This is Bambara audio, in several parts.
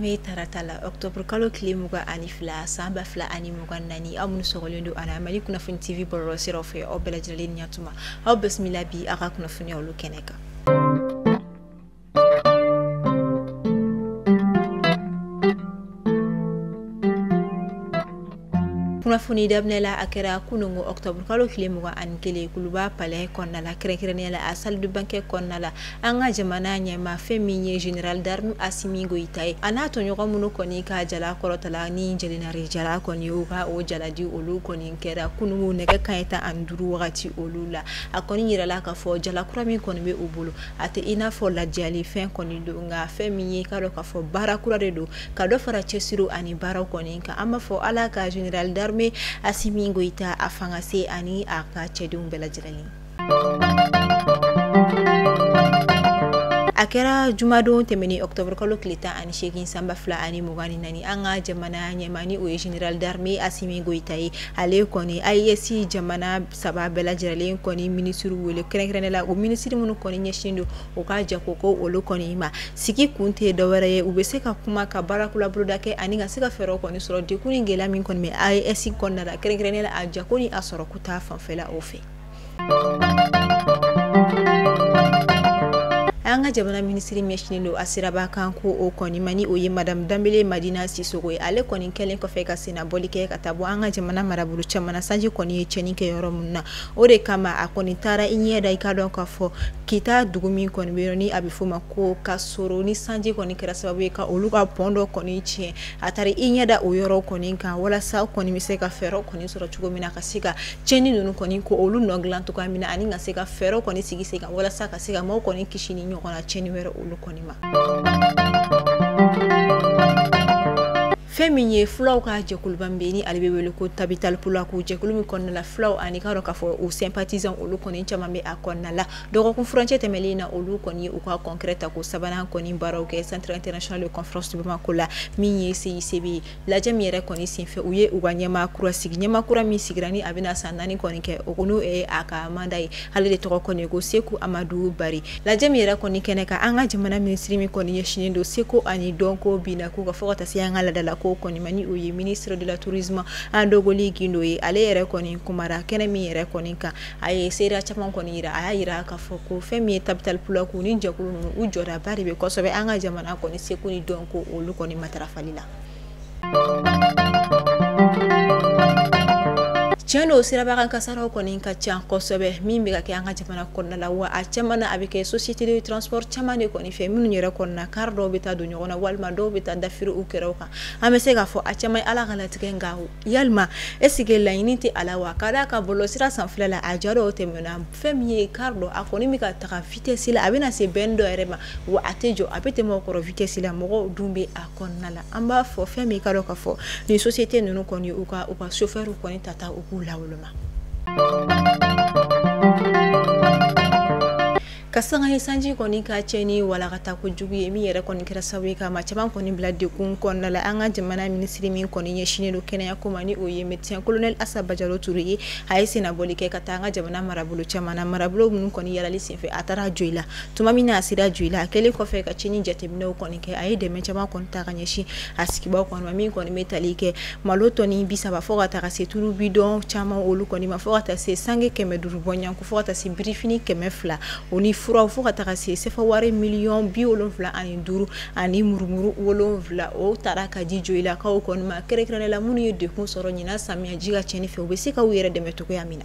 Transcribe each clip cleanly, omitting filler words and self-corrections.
bɛ tarata la octobre kalo tile 22 san 2024 aw minnu sɔgɔlen don ana Mali kunnafoni TV bɔlɔlɔ siraw fɛ aw bɛɛ lajɛlen ni ɲatuma aw bisimila bi aw ka kunnafoniya olu kɛnɛ kan. Kunnafoni daminɛ la a kɛra kunungo octobre kalo tile 21 Kuluba palais kɔnɔna la kɛrɛnkɛrɛnnenya la a salle de banquet kɔnɔna la an ka jamana ɲɛmaa fɛn min ye général d'armée Assimi Goïta ye a n'a tɔɲɔgɔn minnu kɔni ka jala kɔrɔtala ni jɛlenare jala kɔni u ka o jaladi olu kɔni kɛra kunungo nɛgɛ kanɲɛ 15 wagati olu la. A kɔni yirala k'a fɔ jala kura min kɔni bɛ u bolo a tɛ i n'a fɔ lajali fɛn kɔni don, nka fɛn min ye k'a dɔn k'a fɔ baara kura de don ka dɔ fara cɛsiriw ani baaraw kɔni kan. An b'a fɔ Ala ka général d'armée Assimi Goïta a fanga se ani a ka cɛdenw bɛɛ lajɛlen. A kɛra jumadon tɛmɛnen octobre kalo tile 18 san 2024 an ka jamana ɲɛmaa ni o ye général d'armée Assimi Goïta ye. Ale kɔni AES jamana saba bɛɛ lajɛlen kɔni minisiriw wele kɛrɛnkɛrɛnnenya la o minisiri minnu kɔni ɲɛsin don u ka jago ko olu kɔni ma. Sigi kun tɛ dɔwɛrɛ ye, u bɛ se ka kuma ka baara kura boloda kɛ ani ka se ka fɛɛrɛw kɔni sɔrɔ degun ni gɛlɛya min kɔni bɛ AES kɔnɔna la kɛrɛnkɛrɛnnenya la a jago ni a sɔrɔ ko ta fanfɛla o fɛ. An ka jamana minisiri ɲɛsinnen don a siraba kan ko o kɔni ma ni o ye madame Danbele Madina Sisoko ye. Ale kɔni kɛlen kɔfɛ ka senna bɔli kɛ ka taa bɔ an ka jamana marabolo caman na sanji kɔni ye tiɲɛni kɛ yɔrɔ minnu na, o de kama a kɔni taara i ɲɛ da i ka dɔn k'a fɔ Kita dugu min kɔni bɛ yen ni a bɛ f'o ma ko Kasoro, ni sanji kɔni kɛra sababu ye ka olu ka pont dɔ kɔni tiɲɛ. A taara i ɲɛ da o yɔrɔ kɔni kan walasa kɔni bɛ se ka fɛɛrɛ kɔni sɔrɔ cogo min na ka se ka tiɲɛni ninnu kɔni ko olu nɔ dilan cogoya min na, ani ka se ka fɛɛrɛ kɔni sigi sen kan walasa ka se ka maaw kɔni kisi ni ɲɔgɔn na tiɲɛni wɛrɛ olu kɔni ma. Fɛn min ye fulaw ka jɛkuluba min bɛ ni ale bɛ wele ko Tabital Pulaku, jɛkulu min kɔnɔna la fulaw ani k'a dɔn k'a fɔ u sympathisants olu kɔni caman bɛ a kɔnɔna la. Dɔgɔkun furancɛ tɛmɛnen na olu kɔni ye u ka congrès ta ko sabanan kɔni baaraw kɛ Centre international de conférence de Bamako la min ye CICB ye. Lajɛ min yɛrɛ kɔni senfɛ u ye u ka ɲɛmaa kura sigi, ɲɛmaa kura min sigira ni a bɛna san 4 kɔni kɛ o n'o ye a ka mandat ye, ale de tɔgɔ kɔni ko Seku Amadu Bari. Lajɛ min yɛrɛ kɔni kɛnɛ kan an ka jamana minisiri min kɔni ɲɛsinnen don seko ani dɔnko binna ko ka fɔ ka taa se an ka laadala ko kɔni ma ni o ye ministre de la tourisme Andogoli Gindo ye. Ale yɛrɛ kɔni kumara kɛnɛ min yɛrɛ kɔni kan, a ye seereya caman kɔni yira. A y'a yira k'a fɔ ko fɛn min ye Tabital Pulaku ni jɛkulu ninnu u jɔdaba de bɛ kosɛbɛ an ka jamana kɔni seko ni dɔnko olu kɔni matarafali la. Tiɲɛ don sirabakan kasaraw kɔni ka ca kosɛbɛ min bɛ ka kɛ an ka jamana kɔnɔna la, wa a caman na a bɛ kɛ société de transport caman de kɔni fɛ minnu yɛrɛ kɔnɔna kari dɔw bɛ taa don ɲɔgɔn na walima dɔw bɛ taa dafiri u kɛrɛw kan. An bɛ se k'a fɔ a caman ye Ala ka latigɛ, nka yalima est-ce que laɲini tɛ a la wa? Ka d'a kan bɔlɔlɔsira sanfɛla la a ja dɔw tɛmɛna, fɛn min ye kari dɔ a kɔni bɛ ka taga vitesse la, a bɛna se bɛn dɔ yɛrɛ ma wa a tɛ jɔ, a bɛ tɛmɛ o kɔrɔ vitesse la, mɔgɔw dun bɛ a kɔnɔna la. An b'a fɔ fɛn min ka dɔn k'a fɔ nin société ninnu kɔni u ka chauffeur kɔni ta taa u k'u lawoloma. Ka sanga ni sanji kɔni ka tiɲɛni walakata kojugu ye min yɛrɛ kɔni kɛra sababu ye ka maa caman kɔni bila degun kɔnɔna la. An ka jamana minisiri min kɔni ɲɛsinnen don kɛnɛya ko ma ni o ye médecin colonel Asa Bajalo Ture ye, a ye sennabɔli kɛ ka taa an ka jamana marabolo caman na. Marabolo minnu kɔni yalali senfɛ a taara Joyila. Tuma min na a sera Joyila, a kɛlen kɔfɛ ka tiɲɛni jateminɛw kɔni kɛ, a ye dɛmɛ caman kɔni ta ka ɲɛsin a sigibaaw kɔni ma min kɔni bɛ tali kɛ malo tɔni 30 fo ka taga se tulu bidɔn caman olu kɔni ma, fo ka taa se sange 500 bɔɲɔgɔnko, fo ka taa se birifini 200 o ni furaw, fo ka taga se sefa wari miliyɔn 75 ani murumuru 7 o taara ka di Joyilakaw kɔni ma, kɛrɛnkɛrɛnnenya la minnu ye degun sɔrɔ ɲinan samiya ji ka tiɲɛni fɛ, u bɛ se ka u yɛrɛ dɛmɛ cogoya min na.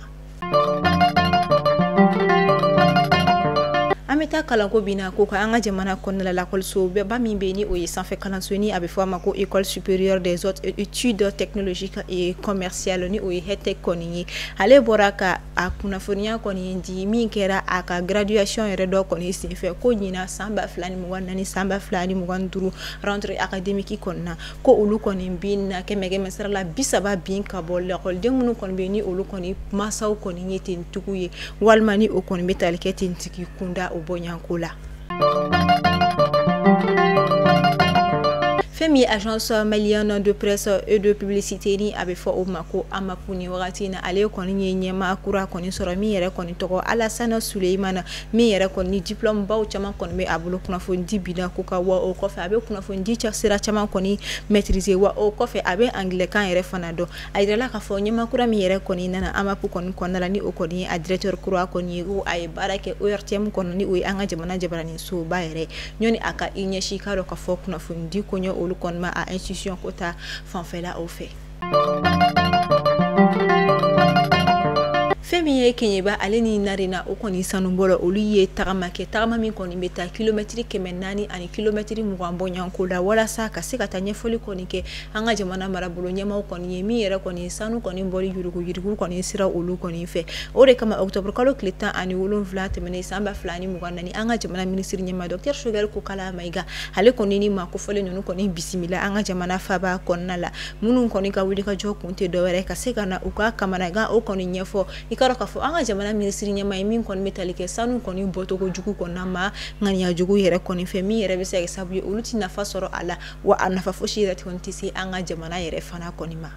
An bɛ taa kalanko binna ko kan an ka jamana kɔnɔna la. Lakɔliso ba min bɛ yen ni o ye sanfɛ kalanso ni a bɛ fɔ a ma ko école supérieure des hautes études technologiques et commerciales ni o ye HETEC kɔni ye, ale bɔra ka a kunnafoniya kɔni di min kɛra a ka graduation yɛrɛ dɔ kɔni senfɛ ko ɲinan san 2024 san 2025 rentrée académique kɔni na ko olu kɔni bin na 100 sara la 30 bin ka bɔ lakɔliden minnu kɔni bɛ yen ni olu kɔni mansaw kɔni ye tentigiw ye walima ni o kɔni bɛ tali kɛ tentigi kunda o bɔɲanko la. Fɛn Fɛn min ye agence malienne de presse et de publicité ni a bɛ fɔ o ma ko AMAP, ni wagati in na ale kɔni ye ɲɛmaa kura kɔni sɔrɔ min yɛrɛ kɔni tɔgɔ Alassane Souleymane, min yɛrɛ kɔni diplôme baw caman kɔni bɛ a bolo kunnafoni di binna ko ka wa o kɔfɛ a bɛ kunnafoni di sira caman kɔni maîtriser, wa o kɔfɛ a bɛ anglais kan yɛrɛ fana dɔn. A yirala k'a fɔ ɲɛmaa kura min yɛrɛ kɔni nana AMAP kɔni kɔnɔna la, ni o kɔni ye a directeur kura kɔni ye, ko a ye baara kɛ ORTM kɔnɔ, ni o ye an ka jamana jabaraninsoba yɛrɛ, ɲɔni a ka i ɲɛsin k'a dɔn k'a fɔ kunnafoni di koɲɛ olu kɔni ma a institution ko ta fanfɛla o fɛ. Fɛn min ye Keɲeba ale ni Narena o kɔni sanubɔlɔ, olu ye tagama kɛ, tagama min kɔni bɛ taa kilomɛtiri 400 ani kilomɛtiri 20 bɔɲɔgɔnko la, walasa ka se ka taa ɲɛfɔli kɔni kɛ an ka jamana marabolo ɲɛmaaw kɔni ye, min yɛrɛ kɔni sanu kɔni bɔli yuruguyurugu kɔni sira olu kɔni fɛ. O de kama octobre kalo tile 17 tɛmɛnen san 2024, an ka jamana minisiri ɲɛmaa docteur Choguel Kokalla Maïga ale kɔni ni maa kofɔlen ninnu kɔni bisimila an ka jamana faba kɔnɔna la, minnu kɔni ka wulikajɔ kun tɛ dɔwɛrɛ ka se ka na u ka kamanagan o kɔni ɲɛfɔ. I ka dɔn k'a fɔ an ka jamana minisiri ɲɛmaa ye min kɔni bɛ tali kɛ sanu kɔni bɔcogo jugu kɔnɔna ma ŋaniya jugu yɛrɛ kɔni fɛ, min yɛrɛ bɛ se ka kɛ sababu ye olu tɛ nafa sɔrɔ a la, wa a nafa fosi yɛrɛ kɔni tɛ se an ka jamana yɛrɛ fana kɔni ma.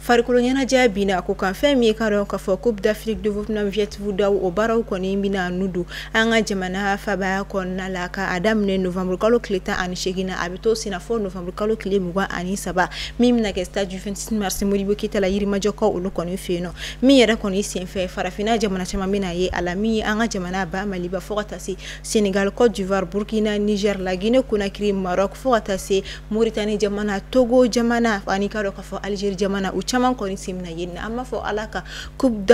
Farikolo ɲɛnajɛ binna ko kan, fɛn min ye ka dɔn k'a fɔ Coupe d'Afrique de Vovinam Viet Vo Dao o baaraw kɔni bɛna nu don an ka jamana fabaya kɔnɔna la ka a daminɛ novembre kalo tile 18 na, a bɛ to sen na fo novembre kalo tile 23, min bɛna kɛ stade du 26 mars Modibo Keyita la Yirimajɔkaw olu kɔni fɛ yen nɔ. Min yɛrɛ kɔni senfɛ farafinna jamana caman bɛna ye a la, min ye an ka jamana ba Maliba fo ka taa se Sénégal, Côte d'Ivoire, Burkina, Niger, la Guinée Conakry, Maroc, fo ka taa se Mauritanie jamana, Togo jamana ani ka dɔn k'a fɔ Algérie jamana, u caman kɔni sen bɛna yen. An b'a fɔ Ala ka Coupe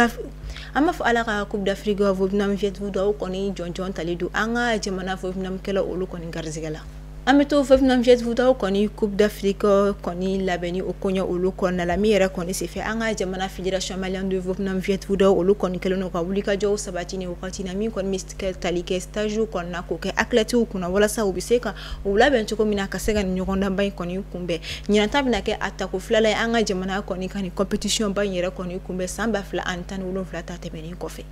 d'Afrique Vovinam Viet Vo Dao kɔni jɔnjɔn talen don an ka jamana Vovinamkɛlaw olu kɔni garisɛgɛ la. An bɛ to Vovinam Viet Vo Dao kɔni Coupe d'Afrique kɔni labɛnni o koɲɛ olu kɔnɔna la, min yɛrɛ kɔni senfɛ an ka jamana fédération malienne de Vovinam Viet Vo Dao olu kɔni kɛlen don ka wulikajɔw sabati ni wagati na, min kɔni bɛ tali kɛ stage kɔnɔna k'o kɛ athlètes kunna walasa u bɛ se ka u labɛn cogo min na ka se ka nin ɲɔgɔndanba in kɔni kunbɛn. Ɲinan ta bɛna kɛ a tako filanan ye an ka jamana kɔni ka nin compétition ba in yɛrɛ kɔni kunbɛn san 2017 ta tɛmɛnen kɔfɛ.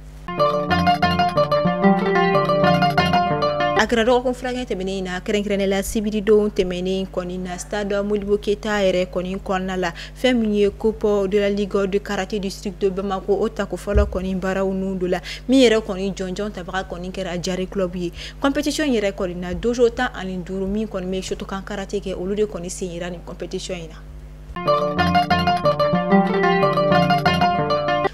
A kɛra dɔgɔkun furakɛ tɛmɛnen in na, kɛrɛnkɛrɛnnen la sibiridon tɛmɛnen kɔni na stade Modibo Keyita yɛrɛ kɔni kɔnɔna la, fɛn min ye Coupe de la Ligue de karaté district de Bamako o tako fɔlɔ kɔni baaraw nun don la, min yɛrɛ kɔni jɔnjɔn tabaga kɔni kɛra Jare Club ye. Compétition yɛrɛ kɔni na dojo 15 min kɔni bɛ Shotokan karaté kɛ, olu de kɔni sen yera nin compétition in na.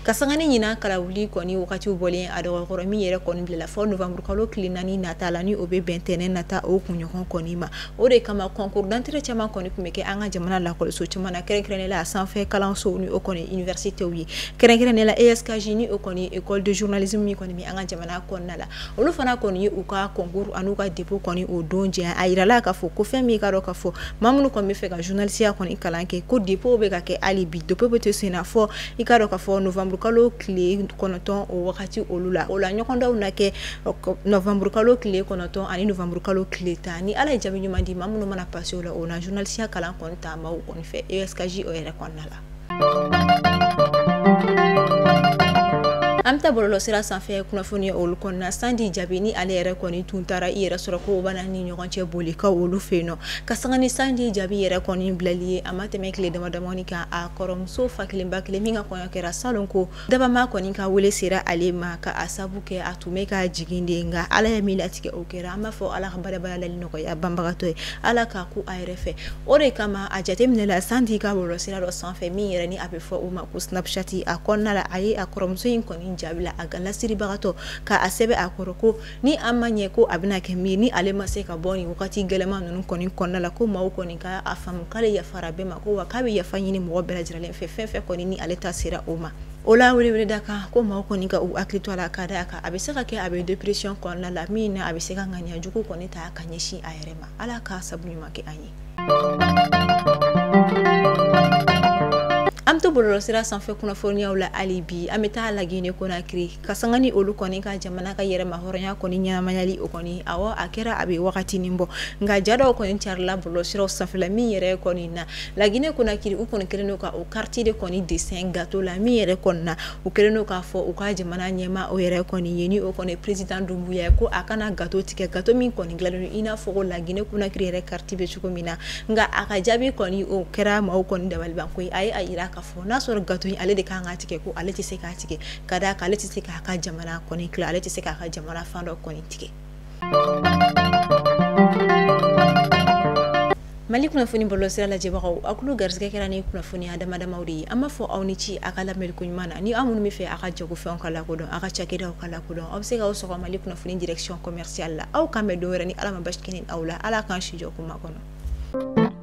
Ka sanga ni ɲinan kalawuli kɔni wagatiw bɔlen a dɔgɔkɔrɔ, min yɛrɛ kɔni bilala fɔ novembre kalo tile 4 nata la, ni o bɛ bɛn tɛnɛn nata o kunɲɔgɔn kɔni ma. O de kama concours d'entrée caman kɔni tun bɛ kɛ an ka jamana lakɔliso caman na, kɛrɛnkɛrɛnnen la a sanfɛ kalansow ni o kɔni universitéw ye, kɛrɛnkɛrɛnnen la ESKJ ni o kɔni école de journalisme min kɔni bɛ an ka jamana kɔnɔna la, olu fana kɔni ye u ka concours an'u ka dépôt kɔni o don jɛ. A yirala k'a fɔ ko fɛn min ka dɔn k'a fɔ maa minnu kɔni bɛ fɛ ka journaliste kɔni kalan kɛ, ko dépôt bɛ ka kɛ hali bi, dépôt bɛ to sen na fɔ i ka dɔn k'a fɔ novembre kalo tile 9 o wagati olu la. O la ɲɔgɔndanw na kɛ novembre kalo tile 9 ani novembre kalo tile 10. Ni Ala ye jaabi ɲuman di maa minnu mana passé o la, o na journaliste kalan kɔni ta maaw kɔni fɛ ESKJ o yɛrɛ kɔnɔna la. An bɛ taa bɔlɔlɔsira sanfɛ kunnafoni olu kɔnɔna, Sandi Jabi ni ale yɛrɛ kɔni tun taara i yɛrɛ sɔrɔ ko bana ni ɲɔgɔn cɛ bolikaw olu fɛ yen nɔ, ka sanga ni Sandi Jabi yɛrɛ kɔni bilali ye, a ma tɛmɛ tile dama damani kan, a kɔrɔmuso fa kelen ba kelen min ka kɔɲɔ kɛra salon ko dabama kɔni ka wele sera ale ma ka a sabu kɛ a tun bɛ ka jigin de, nka Ala ye min latigɛ o kɛra. An b'a fɔ Ala ka barabara lali nɔgɔya banbagatɔ ye, Ala k'a ku a yɛrɛ fɛ. O de kama a jateminɛ la Sandi ka bɔlɔlɔsira dɔ sanfɛ min yɛrɛ ni a bɛ fɔ o ma ko Snapchat, a kɔnɔna la a ye a kɔrɔmuso in kɔni jaabi la a lasiribagatɔ ka a sɛbɛn a kɔrɔ ko ni an ma ɲɛ ko a bɛna kɛ min ni ale ma se ka bɔ nin wagati gɛlɛman ninnu kɔni kɔnɔna la, ko maaw kɔni ka a faamu k'ale yafara bɛɛ ma, ko wa k'a bɛ yafa ɲini mɔgɔ bɛɛ lajɛlen fɛ fɛn fɛn kɔni ni ale ta sera o ma. O la welewele da kan ko maaw kɔni ka u hakili to a la ka d'a kan a bɛ se ka kɛ a bɛ dépression kɔnɔna la, min na a bɛ se ka ŋaniya jugu kɔni ta ka ɲɛsin a yɛrɛ ma. Ala k'a sabu ɲuman kɛ an ye. An bɛ to bɔlɔlɔsira sanfɛ kunnafoniyaw la hali bi, an bɛ taa Laginɛ Konakiri ka sanga ni olu kɔni ka jamana ka yɛrɛma hɔrɔnya kɔni ɲɛnamayali o kɔni, awɔ, a kɛra a bɛ wagatinin bɔ, nka ja dɔw kɔni carila bɔlɔlɔsiraw sanfɛla min yɛrɛ kɔni na Laginɛ Konakiri, u kɔni kɛlen don ka o carte de kɔni dessin gâteau la min yɛrɛ kɔni na, u kɛlen don k'a fɔ u ka jamana ɲɛmaa o yɛrɛ kɔni ye, ni o kɔni président Doumbouya, ko a kana gâteau tigɛ, gâteau min kɔni dilannen don i n'a fɔ ko Laginɛ Konakiri yɛrɛ carte bɛ cogo min na. Nka a ka jaabi kɔni, o kɛra maaw kɔni dabalibanko ye. A ye a yira k'a fɔ n'a sɔrɔ gâteau in ale de kan k'a tigɛ, ko ale tɛ se k'a tigɛ, ka d'a kan ale tɛ se k'a ka jamana kɔni tila, ale tɛ se k'a ka jamana fan dɔ kɔni tigɛ. Mali kunnafoni bɔlɔlɔsira lajɛbagaw, aw tulo garisɛgɛ kɛra ni kunnafoniya dama damaw de ye. An b'a fɔ aw ni ci a ka lamɛnni ko ɲuman na. Ni aw minnu bɛ fɛ a ka jagofɛnw ka lakodɔn, a ka cakɛdaw ka lakodɔn, aw bɛ se k'aw sɔgɔ Mali kunnafoni direction commerciale la. Aw kan bɛn don wɛrɛ ni Ala ma basi kɛ ni aw la. Ala k'an si jɔ kuma kɔnɔ.